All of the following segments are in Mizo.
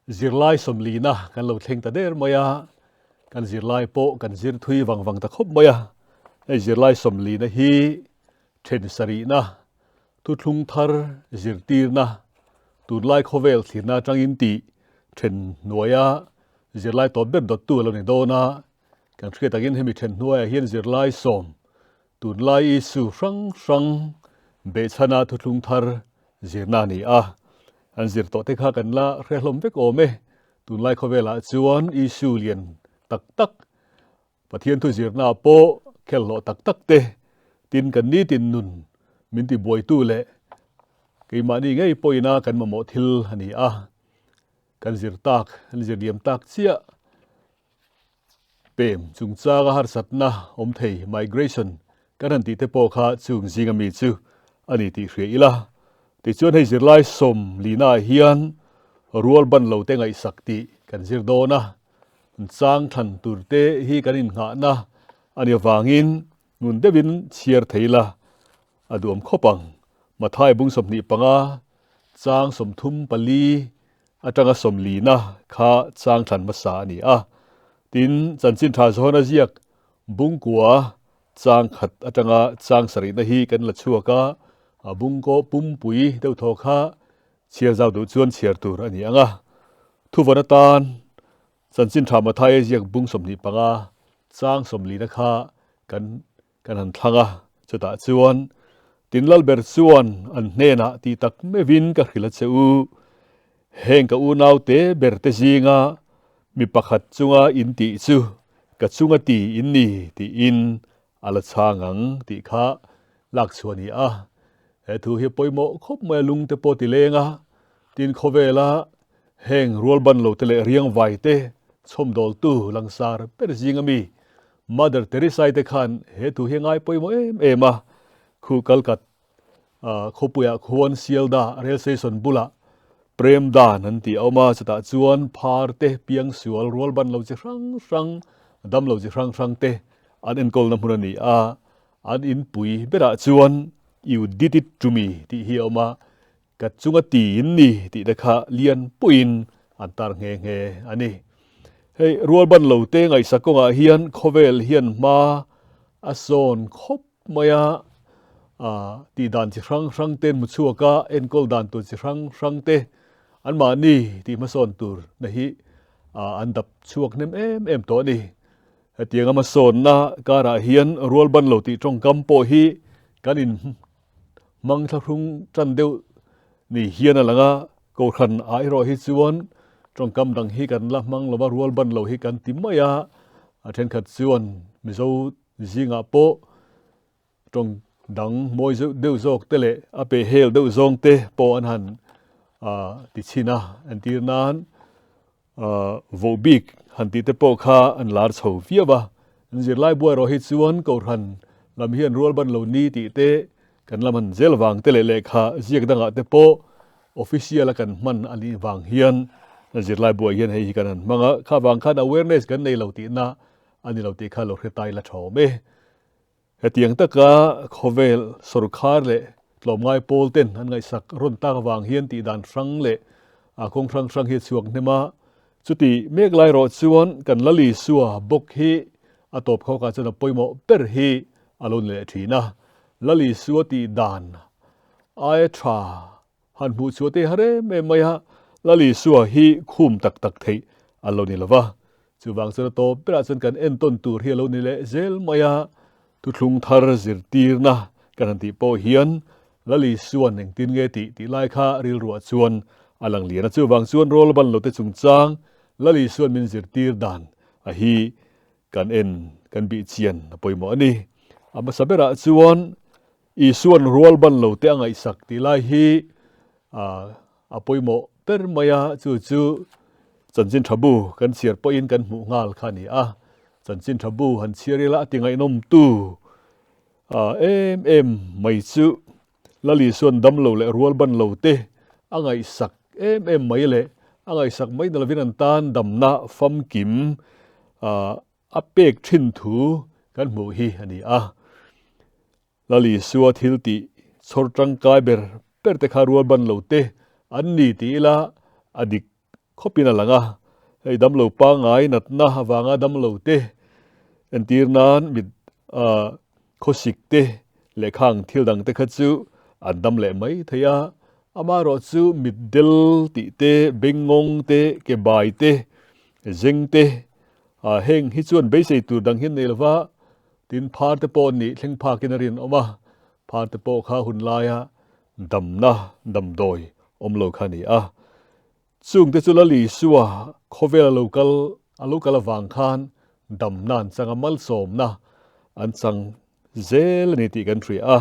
Zirlai sawmlina kan lo thleng ta der mai a, kan zirlai pawh kan zir thui vang vang ta khawp mai a. Hei zirlai sawmlina hi then sarihna, thuthlung thar zirtirna, tunlai khawvel thlirna atangin tih then hnuaia zirlai tawp ber dawttu a lo ni dawn a. Kan hriat angin hemi then hnuaiah hian zirlai sawm Tunlai issue hrang hrang behchhana thuthlung thar zirna a ni a, an zir tawh te kha kan la hre hlawm vek awm e. Tunlai khawvelah chuan issue lian tak tak, Pathian thu zirna pawh khelhlawh tak tak te, tin kan nitin nun min ti buaitu leh keimahni ngei pawhina kan mamawh thil a ni a, kan zir tak, kan zir liam tak chiah. Pem chungchanga harsatna awm thei migration kan han tih te pawh kha chung zinga mi chu a ni tih hria ila. Tichuan hei zirlai sawm lina ah hian rual ban lo te ngaihsak tih kan zir dawn a, chang thlan tur te hi kan innghahna a ni avangin ngun deuhin chhiar thei ila a duam khawp ang. Mathai bung 25 chang 34 atanga sawmlina kha chang thlan hmasa a ni a. Tin, chanchin tha zawn a ziak bungkua chang khat atanga chang sarihna hi kan la chhuak a, a bungkaw pumpui deuh thaw kha chhiar zau duh chuan chhiar tur a ni ang a. Thuvawn atan chanchin tha Mathai a ziak bung 25 chang sawmlina kha kan Kan han thlang a, chutah chuan Tinlalber chuan an hnenah tih tak meuhin ka hrilh a che u, heng ka unaute ber te zinga mi pakhat chunga in tih chu ka chunga ti in ni tiin a la chhang ang tih kha lak chhuah a ni a. He thu hi pawimawh khawp mai a lung te pawh ti leng a, tin khawvela heng rualban lo te leh riangvai te chhawmdawltu langsar ber zinga mi Mother Teresa-i te khan he thu hi a ngai pawimawh em em a, khu Kalkat khawpuiah khuan Sealdah rail station bulah Prem Dan an tih a awm a, chutah chuan phar te, piangsual, rualban lo chi hrang hrang, dam lo chi hrang hrang te an enkawlna hmun a ni a, an inpui berah chuan You did it to me tih hi a awm a, Ka chunga ti in ni tih te kha lian puiin an tar nghe nghe a ni. Hei rualban lo te ngaihsak kawngah hian khawvel hian hma a sawn khawp mai a, tih dan chi hrang hrang te an hmu chhuak a, enkawl dan tur chi hrang hrang te anmahni tih hmasawn tur na hi an dap chhuak hnem em em tawh a ni. Hetianga hmasawnna karah hian rualban lo tih tawngkam pawh hi kan in Hmang thlahrung tan deuh ni hian a lang a, Kohhran ah erawh hi chuan tawngkam dang hi kan la hmang lo va, rual ban lo hi kan ti mai a, a thenkhat chuan Mizo zingah pawh tawng dang mawi deuh zawk te leh a pehhel deuh zawng te pawh an han ti chhin a, entir nan Vohbik han tih te pawh kha an lar chho viau a, an zirlai buai erawh hi chuan Kohhran lam hian rual ban lo ni tih te kan lam han zel vang te leh lehkha ziak dangah te pawh official a kan hman a nih vang hian zirlai buai hian hei hi kan han hmang a, kha vang khan awareness kan nei lo tihna a ni lo tih kha lo hre tai la tha awm e. Hetiang taka khawvel sorkar leh tlawmngai pawl ten an ngaihsak rawn tak avang hian tih dan hrang leh kawng hrang hrang hi a chhuak hnem a. Chuti mek lai erawh chuan kan Lal Isua bawk hi a tawp khawkah chuan a pawimawh ber hi a lo ni leh thin a. Lal Isua tih dan aia tha han hmuh chhuah te har em em mai a, Lal Isua hi khum tak tak theih a lo ni lo va. Chuvang chuan a tawp berah chuan kan entawn tur hi a lo ni leh zel mai a, thuthlung thar zirtirna kan han tih pawh hian Lal Isua'n engtin nge tih tih lai kha rilruah chuan a lang lian a. Chuvang chuan rawl ban lote chungchang Lal Isua'n min zirtir dan a hi kan en kan bih chian a pawimawh a ni. A hmasa berah chuan Isua'n rual ban lo te a ngaihsak tih lai hi a pawimawh ber mai a, chu chu chanchin tha bu kan chhiar pawhin kan hmuh nghal kha a ni a. Chanchin tha bu han chhiar ila a ti ngaihnawm tu em em mai chu Lal Isua'n dam lo leh rual ban lo te a ngaihsak em em mai leh a ngaihsak mai ni lovin an tan damna famkim a pek thin thu kan hmuh hi a ni a. Lal Isua thil tih chhawr tangkai ber ber te kha rual ban lo te an ni ti ila a dik khawpin a lang a. Hei damlo pangngai natna avanga damlo te entir nan mit khawsik te leh khang thil dang te kha chu an dam leh mai thei a. Amaherawh chu mitdel tih te, bengngawng te, ke bai te, zeng te heng hi chuan beisei tur dang hian nei lova tin phar te pawh nih thleng phakin a rinawm a. Phar te pawh kha hun laia damna damdawi awm lo kha a ni a. Chungte chu Lal Isua khawvel a lo kal a lo kal avang khan damna an chang a, malsawmna an chang zel a ni tih kan hria a.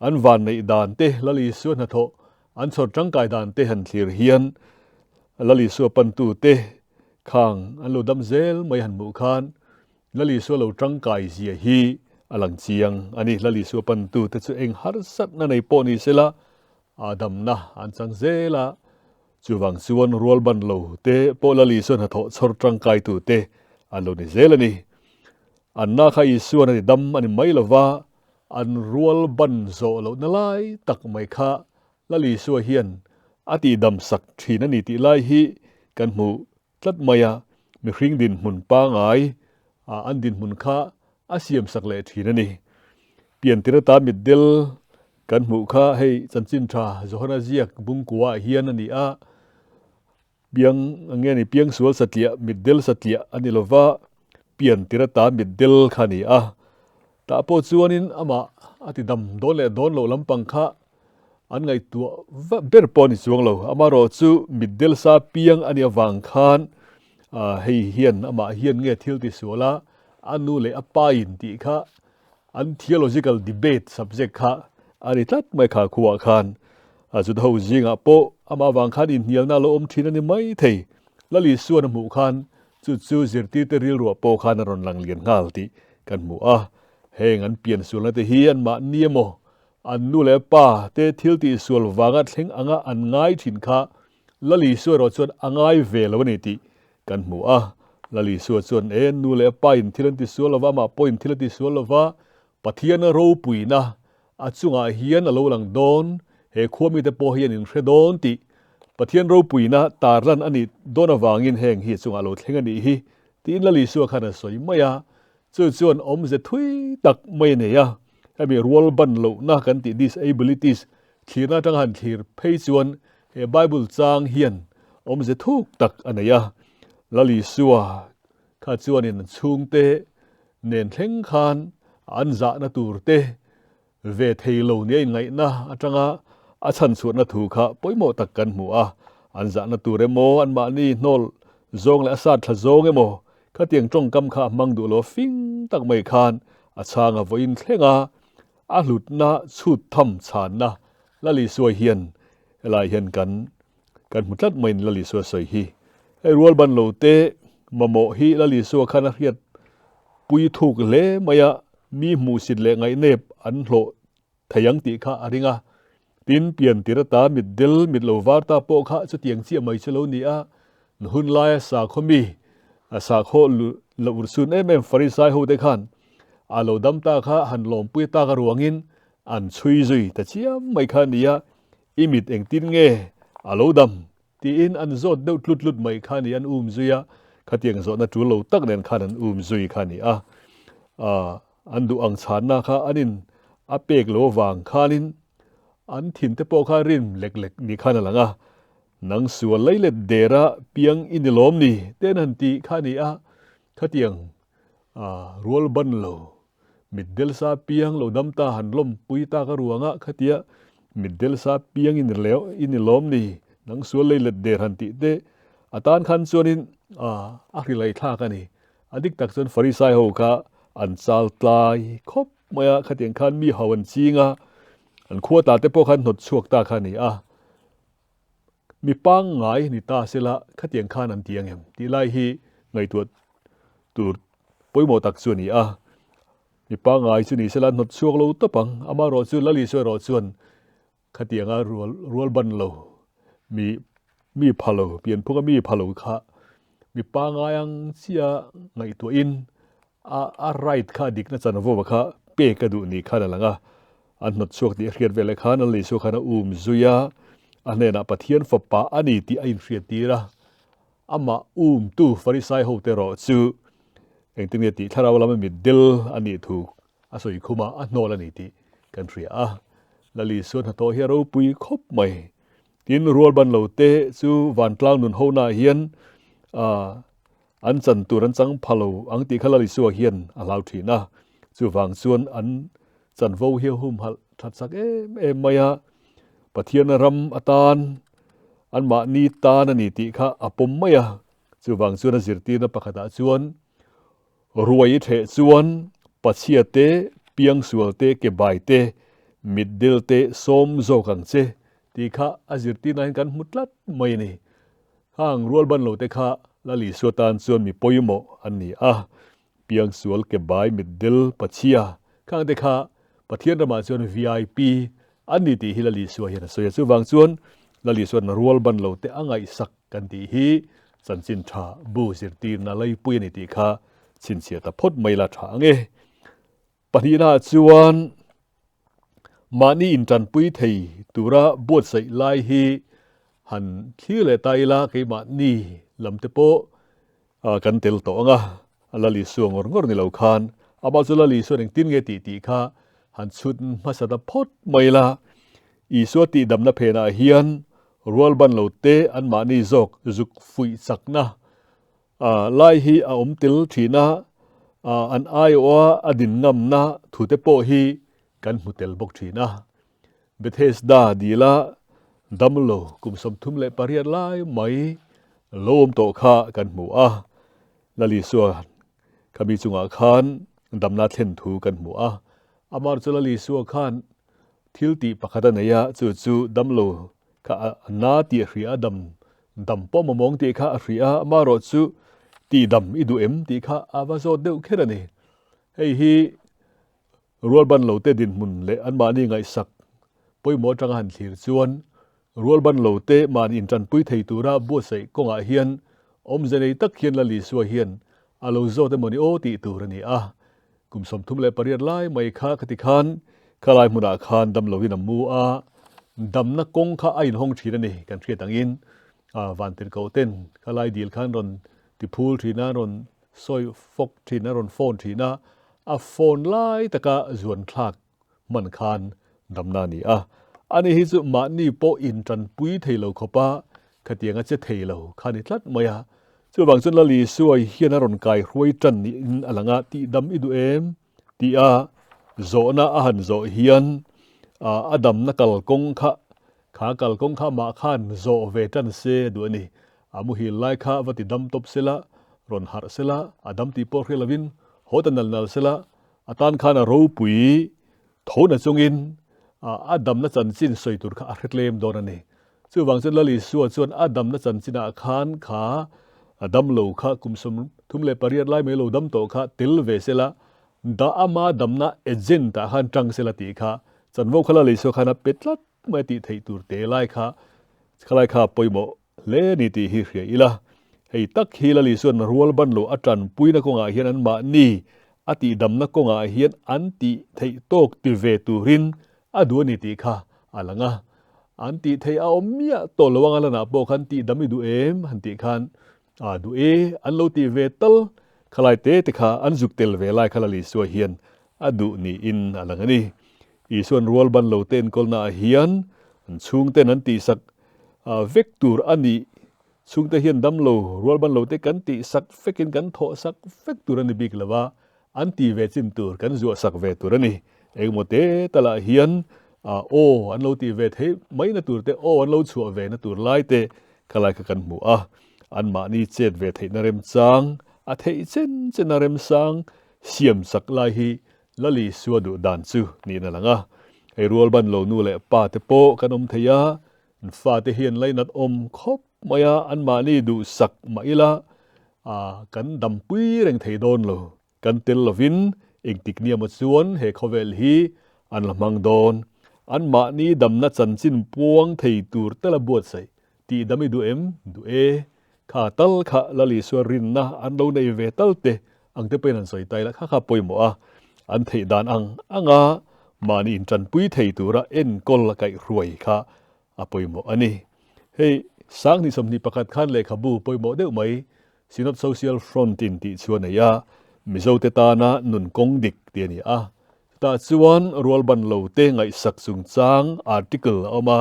An vanneih dan te, Lal Isua hnathawh an chhawr tangkai dan te han thlir hian Lal Isua pantute khang an lo dam zel mai han hmuh khan Lal Isua lo tangkai zia hi a lang chiang a ni. Lal Isua pantute chu eng harsatna nei pawh ni sela a damna an chang zel a, chuvang chuan rual ban lo te pawh Lal Isua hnathawh chhawr tangkai tu te an lo ni zel a ni. Anna kha Isuan a ti dam a ni mai lo va, an rual ban zawh lohna lai tak mai kha Lal Isua hian a tihdam sak thin a ni tih lai hi kan hmu tlat mai a, mihring dinhmun pangai an dinhmun kha a siam sak leh thin a ni. Piantir ata mitdel kan hmuh kha hei chanchin tha Johana ziak bungkua ah hian a ni a, piang nge ni piangsual satliah mitdel satliah a ni lova, piantir ata mitdel kha a ni a. Tah pawh chuanin amah a ti dam dawn leh dawn loh lampang kha An ngaihtuah va ber pawh a ni chuang lo. Amaherawh chu mitdel sa piang a nih avang khan hei hian amah hian nge thil ti sual a, a nu leh a pa in tih kha an theological debate subject kha a ni tlat mai kha khuaah khan. Juda ho zingah pawh amah avang khan inhnialna a lo awm thin a ni mai thei. Lal Isuan a hmuh khan chu chu zirtirte rilruah pawh khan a rawn lang lian nghal tih kan hmu a. Heng an pian sualna te hi anmahni emaw An nu leh pa te thil tihsual vanga thleng anga an ngai thin kha Lal Isua erawh chuan a ngai ve lo a ni tih kan hmu a. Lal Isua chuan e nu leh pa in thil an tisual lova, amah pawh in thil a tisual lova, Pathian ropuina a chungah hian a lo lang dawn, he khua mite pawh hian in hre dawn tih Pathian ropuina tarlan a nih dawn avangin heng hi a chungah a lo thleng a nih hi tiin Lal Isua khan a sawi mai a. Chu chuan awmze thui tak mai a nei a, hemi rual ban lohna kan tih disabilities thlirna atanga han thlir phei chuan he Bible chang hian awmze thuk tak a nei a. Lal Isua kha chuanin an chhungte nen thleng khan an zahna tur te Ve thei lo nia inngaihna atanga a chhan chhuahna thu kha pawimawh tak kan hmu a, an zahna tur emaw, anmahni hnawl zawng leh a sat thla zawng emaw, khatiang tawngkam kha a hmang duh lo fing tak mai khan a chhang a vawiin thleng a, a hlutna chhut tham chhanna Lal Isua hian helai hian kan kan hmu tlat maiin Lal Isua sawi hi. Hei rual ban lo te mamawh hi Lal Isua khan a hriat pui thuk hle mai a, mi hmuhsit leh ngaihnep an hlawh thei ang tih kha a ring a. Tin, pian tir ata mitdel mit lo var ta pawh kha chutiang chiah mai chu lo ni a, hun laia sakhaw mi, sakhaw la urhsun em em Farisai ho te khan a lo dam ta kha han lawmpui tak aruangin an chhui zui ta chiam mai kha a ni a, I mit engtin nge a lo dam? tiin an zawt deuh tlut tlut mai kha ni an um zui a, khatiang zawhna tul lo tak nen khan an um zui kha ni a. An duh ang chhanna kha an in a pek lo avang khanin an thin te pawh kha rim lek lek ni khan a lang a, Nang sual lei let dera piang i ni lawm ni? te an han ti kha ni a, khatiang rual ban lo Mitdel sa piang lo dam ta han lawmpui tak a ruanga khatia mitdel sa piang i ni leu i ni lawm ni nang sual lei let der han tih te a tan khan chuanin a hrilhai thlak a ni. A dik tak chuan Farisai ho kha an chal tlai khawp mai a, khatiang khan mi ho an ching a, an khua ta te pawh khan hnawt chhuak ta kha a ni a. Mi pangngai ni ta sela khatiang khan an ti ang em tih lai hi ngaihtuah tur pawimawh tak chu a ni a. Mi pangngai chu ni sela hnawt chhuak lo tawp ang, amaherawh chu Lal Isua erawh chuan khatianga rual rual ban lo mi mi pha lo pianphunga mi pha lo kha mi pangngai ang chiah ngaihtuahin A a right kha dikna chanvo kha pek a duh ni khan a lang a, an hnawt chhuak tih a hriat veleh khan an Isua khan a um zui a, a hnenah Pathian fapa a ni tih a inhriat tir a. Amah umtu Farisai hote erawh chu engtin nge tih thlarau lama mitdel a nih thu a sawi khum a, a hnawl a ni tih kan hria a. Lali suan hnathawh hi a ropui khawp mai. Tin, rual ban lo te chu vantlang nun ho naah hian an chan tur an chang pha lo ang tih kha Lali Sua hian a hlau thin a. Chuvang chuan an chanvo hi a humhalh that chak em em mai a. Pathian ram atan anmahni tan a ni tih kha a pawm mai a. Chuvang chuan a zirtirna pakhatah chuan Ruai i theh chuan pachhia te, piangsual te, kebai te, mitdel te sawm zawk ang che tih kha a zirtirna hian kan hmu tlat mai a ni. Khang rual ban lo te kha Lal Isua tan chuan mi pawimawh an ni a, piangsual, kebai, mitdel, pachhia khang te kha Pathian ramah chuan VIP an ni tih hi Lal Isua hian a sawi a. Chuvang chuan Lal Isua'n rual ban lo te a ngaihsak Kan tih hi chanchin tha bu zirtirna laipui a ni tih kha chhinchhiah ta phawt mai la tha ang e. Pahnihnaah chuan mahni intanpui thei tura buatsaih lai hi han thlir leh ta ila keimahni lam te pawh kan tel tawh ang a, a Lal Isua ngawr ngawr ni lo khan amah chu Lal Isuan engtin nge tih tih kha han chhut hmasa ta phawt mai la. Isua tihdamna phenah hian Rual ban lo te anmahni zawk zuk fuih chakna lai hi a awm tel thin a, an aiawha a din ngamna thute pawh hi kan hmu tel bawk thin a. Bethesda dila damlo kum 38 lai mai lo awm tawh kha kan hmu a, Lalisua khami chungah khan damna thlen thu kan hmu a, amah chu Lalisua khan Thil tih pakhat a nei a, chu chu damlo kha a na tih a hria a, dam dam pawh mamawng tih kha a hria a, amaherawh chu tih dam i duh em tih kha a va zawt deuh kher a ni. Hei hi rualban lote dinhmun leh anmahni ngaihsak pawimawh atanga han thlir chuan rualban lote mahni intanpui thei tura buatsaih kawngah hian awmze nei tak hian Lal Isua hian a lo zawt emawni aw tih tur a ni a. Kum 38 lai mai kha ka ti khan khalai hmunah khan dam loin a mu a, damna kawng kha a inhawng thin a ni kan hriat angin vantirhkoh ten khalai dil khan rawn ti phul thin a, rawn sawi fawk thin a, rawn phone thin a, a phone lai taka zuan thlak hman khan damna a ni a. Ani hi chu mahni pawh intanpui thei lo khawpa khatianga che thei lo kha ni tlat mai a. Chuvang chuan Lal Isua hian a rawn kai hruai tan niin a lang a, tihdam i duh em? tih a zawhna a han zawh hian a damna kalkawng kha, kha kalkawng kha amah khan zawh ve tan se a duh a ni. A muhil lai kha va ti dam tawp sela, rawn harh sela, a dam tih pawh hre lovin haw ta nal nal sela, A tan khan a ropui tho na chungin a damna chanchin sawi tur kha a hre tlem dawn a ni. Chuvang chuan Lal Isua chuan a damna chanchinah khan kha a dam lo kha kum 38 lai mai lo dam tawh kha tel ve sela, dah ama damna agent ah khan tang sela tih kha chanvo kha Lal Isua khan a pe tlat mai a tih theih tur te lai kha khalai kha pawimawh Hle ni tih hi hria ila, hei tak hi Lal Isuan rual ban lo a tanpuina kawngah hian anmahni a tihdamna kawngah hian an tih theih tawk ti ve turin a duh a ni tih kha a lang a. An tih theih a awm miah tawh lo anga lanah pawh khan tihdam i duh em han tih khan a duh e an lo tih ve tal khalai te te kha an zuk tel ve lai kha Lal Isua hian a duh niin a lang a ni. Isuan rual ban lo te enkawlnaah hian an chhungten an tihsak Vek tur a nih chhungte hian damlo, rualban lo te kan tih sak vekin kan thawh sak vek tur a ni bik lo a, an ti ve chin tur kan zuah sak ve tur a ni. Engemaw te talah hian aw an lo tih ve theih mai na tur te, aw an lo chhuah ve na tur lai te khalai kha kan hmu a, anmahni chet ve theihna remchang, a theih chen chena remsang siam sak lai hi Lali Sua duh dan chu niin a lang a, hei rualban lo nu leh pa te pawh kan awm thei a, an fate hi an lainat awm khawp mai a, anmahni duhsak mah ila kan dampui reng thei dawn lo, kan tel lovin engtik nia maw chuan he khawvel hi an la hmang dawn, anmahni damna chanchin puang thei tur tela buatsaih Tih dam i duh em? Duh e. Kha tal kha Lal Isua rinna an lo nei ve tal te ang te pawhin an sawi ta ila kha kha pawimawh a, an theih dan ang anga mahni intanpui thei tura enkawl a kaihhruai kha a pawimawh a ni. Hei. 21 khan lehkhabu pawimawh deuh mai Synod Social Front in tih chu a nei a, Mizote tana nun kawng dik tih a ni a. Chutah chuan rualban lote ngaihsak chungchang article a awm a,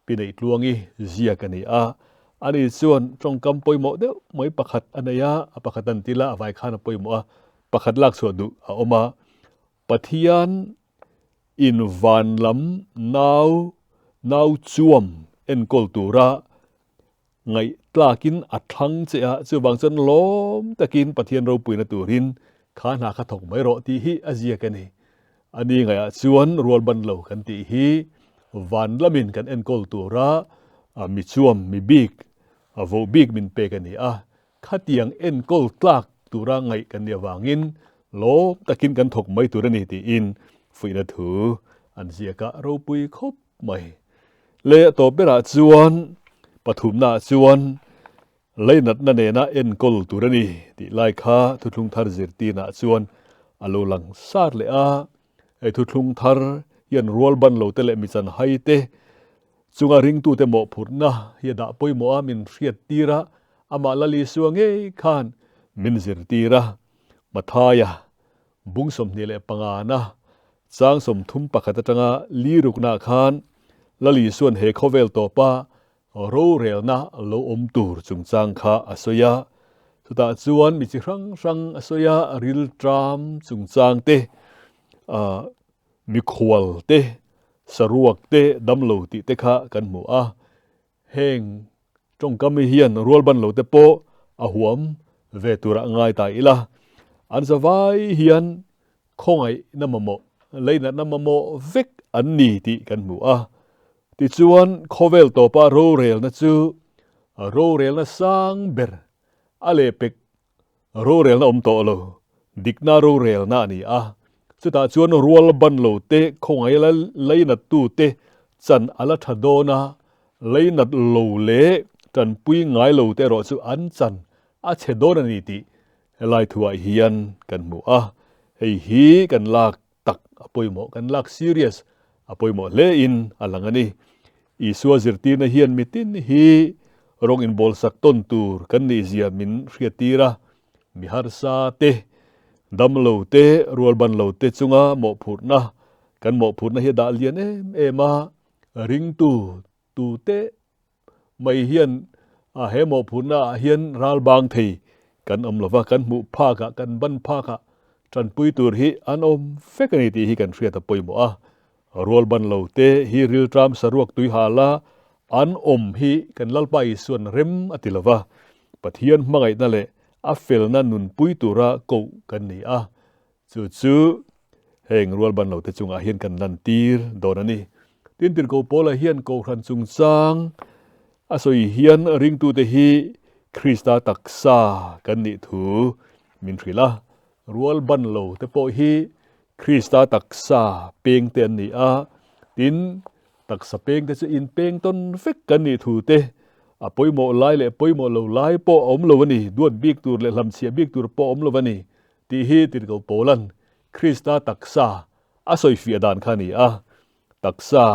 Pi Neihtluangi ziak a ni a. Ani chuan tawngkam pawimawh deuh mai pakhat a nei a, a pakhat an til a, a vai khan a pawimawh a, pakhat lak chhuah duh a awm a. Pathian in van lam nau nau chuam enkawl tura Ngaihtlakin a thlang che a, chuvang chuan lawm takin Pathian ropuina turin kha hna kha thawk mai rawh tih hi a ziak a ni. A ni ngaihah chuan rualban lo kan tih hi van lamin kan enkawl tura mi chuam, mi bik, voh bik min pek a ni a, khatiang enkawl tlak tura ngaih kan nih avangin lawm takin kan thawk mai tur a ni tiin fuihna thu an ziak a, ropui khawp mai. Lei a tawp berah chuan pathumnaah chuan leinatna nena enkawl tur a ni tih lai kha thuthlung thar zirtirnaah chuan a lo lang sar leh a. Hei thuthlung thar hian rual ban lo te leh mi chanhai te chunga ringtute mawhphurhna hi a dah pawimawh a, min hriattir a, amah Lalisua ngei khan min zirtir a. Mathaia Bung 25 na chang 31 atanga li ruknaah khan Lal Isuan he khawvel tawpa rorelna lo awm tur chungchang kha a sawi a. Chutah chuan mi chi hrang hrang a sawi a, rilṭam chungchang te, mikhual te, saruak te, damlo tih te kha kan hmu a. Heng tawngkam hi hian rualban lo te pawh a huam ve turah ngai ta ila, an zavai hian khawngaihna mamawh, leinatna mamawh vek an ni tih kan hmu a. Tichuan, khawvel tawpa rorelna chu rorelna sang ber a lehpek Rorelna awm tawh lo, dikna rorelna a ni a. Chutah chuan rual ban lo te, khawngaih la leinat tu te chan a la tha dawn a, leinat lo leh tanpui ngai lo te erawh chu an chan a chhe dawn a ni tih helai thuah hian kan hmu a. Hei hi kan lak tak a pawimawh, kan lak serious a pawimawh hle in a lang a ni. Isua zirtirna hian mitin hi rawng inbawlsak tawn tur kan nih zia min hriattir a, mi harsa te, damlo te, rualbanlo te chunga mawhphurhna, kan mawhphurhna hi a dah lian em em a, ringtu tute mai hian he mawhphurhna ah hian ral bang thei kan awm lova, kan hmuh phak ah, kan ban phak ah tanpui tur hi an awm vek a ni tih hi kan hriat a pawimawh a. Rual ban lo te hi rilṭam saruak tui hal a an awm hi kan Lalpa Isuan rem a ti lova, Pathian hmangaihna leh a felna nunpui tura koh kan ni a, Chu chu heng rualban lote chungah hian kan lantir dawn a ni. Tin, Tirhkoh Paula hian Kohhran chungchang a sawi hian ringtute hi Krista taksa kan nih thu min hrilh a. Rualban lote pawh hi Krista taksa pengte an ni a. Tin, Taksa pengte chu inpeng tawn vek kan nih thu te, a pawimawh lai leh pawimawh lo lai pawh a awm lo a ni, duat bik tur leh hlamchhiah bik tur pawh a awm lo a ni tih hi Tirhkoh Paula'n Krista taksa a sawifiah dan kha a ni a. Taksa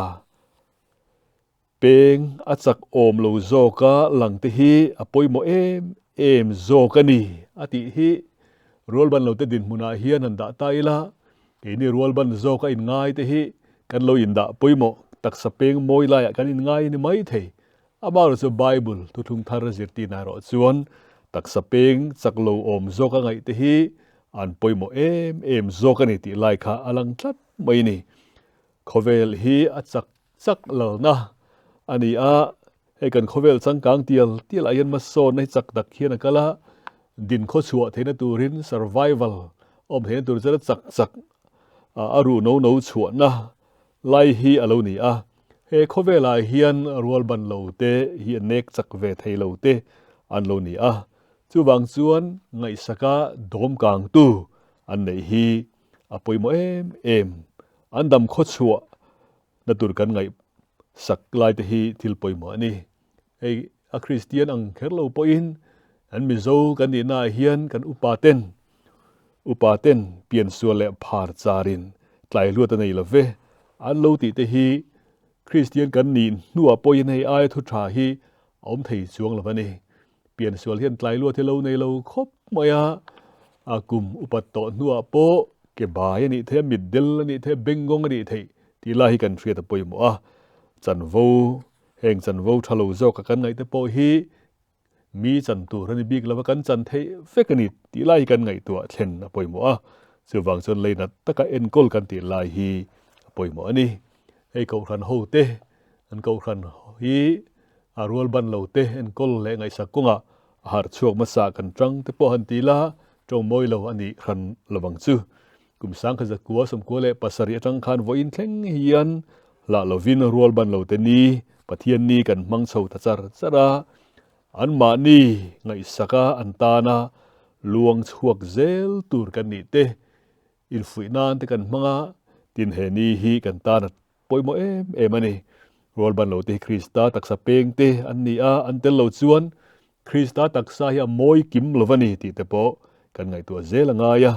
peng a chak awm lo zawka lang te hi a pawimawh em em zawk a ni a tih hi rualban lote dinhmunah hian han dah ta ila, keini rualban zawka inngai te hi kan lo indah pawimawh taksa peng mawi laiah kan inngai a ni maithei. Amaherawhchu chu Bible thuthlung thar zirtirna erawh chuan taksa peng chak lo awm zawk a ngaih te hi an pawimawh em em zawk a ni tih lai kha a lang tlat mai a ni. Khawvel hi a chak chak lalna a ni a, hei kan khawvel changkang tial tial ah hian hmasawnna hi chak tak hian a kal a, din khawchhuah theihna turin survival awm theihna tur chuan a chak chak a ruh no no chhuahna lai hi a lo ni a. He khawvelah hian rualban lo te hi a nek chak ve thei lo te an lo ni a, chuvang chuan ngaihsaka dawm kangtu an neih hi a pawimawh em em. An dam khawchhuah na tur kan ngaihsak lai te hi thil pawimawh a ni. Hei a Kristian ang kher lo pawhin kan Mizo kan nihnaah hian kan upa ten upa ten piansual leh phar charin tlai hluat a nei lo ve. An lo tih te hi Kristian kan nih hnuah pawhin hei aia thu tha hi a awm thei chuang lo a ni. Piansual hian tlai luat hi lo nei lo khawp mai a, a kum upat tawh hnuah pawh ke bai a nih theih a, mitdel a nih theih a, bengngawng a nih theih tih lai hi kan hriat a pawimawh a. Chanvo, heng chanvo tha lo zawka kan ngaih te pawh hi mi chan tur a ni bik lo a, kan chan theih vek a ni tih lai hi kan ngaihtuah thlen a pawimawh a. Chuvang chuan leinat taka enkawl kan tih lai hi a pawimawh a ni. Hei kohhran ho te, an kohhran hi a rual ban lo te enkawl leh ngaihsak kawngah a harh chhuak hmasa kan tang te pawh han ti la, tawng mawi lo a nih hran lovang chu. Kum sangkhat zakua 97 atang khan vawiin thleng hian hlah lovin rual ban lo te ni Pathian ni kan hmang chho ta char char a, anmahni ngaihsaka an tana luang chhuak zel tur kan nih te infuih nan te kan hmang a, tin he ni hi kan tan a pawimawh em em a ni. Rual ban lo te hi Krista taksa peng te an ni a, an tel lo chuan Krista taksa hi a mawi kim lo va ni tih te pawh kan ngaihtuah zel a ngai a.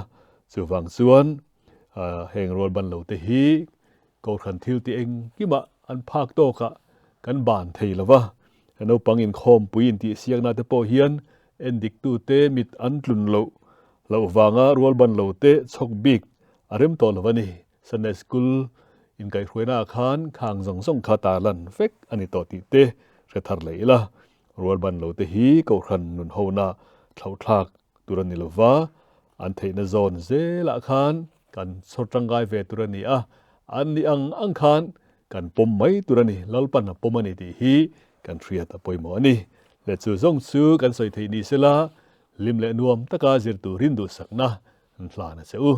Chuvang chuan heng rual ban lo te hi Kohhran thil tih engkimah an phak tawkah kan ban thei lo va. Naupang inkhawmpui intihsiakna te pawh hian endiktute mit an tlun loh loh vanga rual ban lo te chhawk bik a rem tawh lo va ni. Sunday School inkaihhruaina ah khan khang zawng zawng kha tarlan vek a ni tawh tih te hre thar leh ila. Rual ban lo te hi Kohhran nun hona thlauhthlak tur a ni lo va, an theihna zawn zelah khan kan chhawr tangkai ve tur a ni a, an nih ang ang khan kan pawm mai tur a ni, Lalpan a pawm a ni tih hi kan hriat a pawimawh a ni. Leh chu zawng chu kan sawi theih ni sela, hlim leh nuam taka zir turin duhsakna an hlan a che u.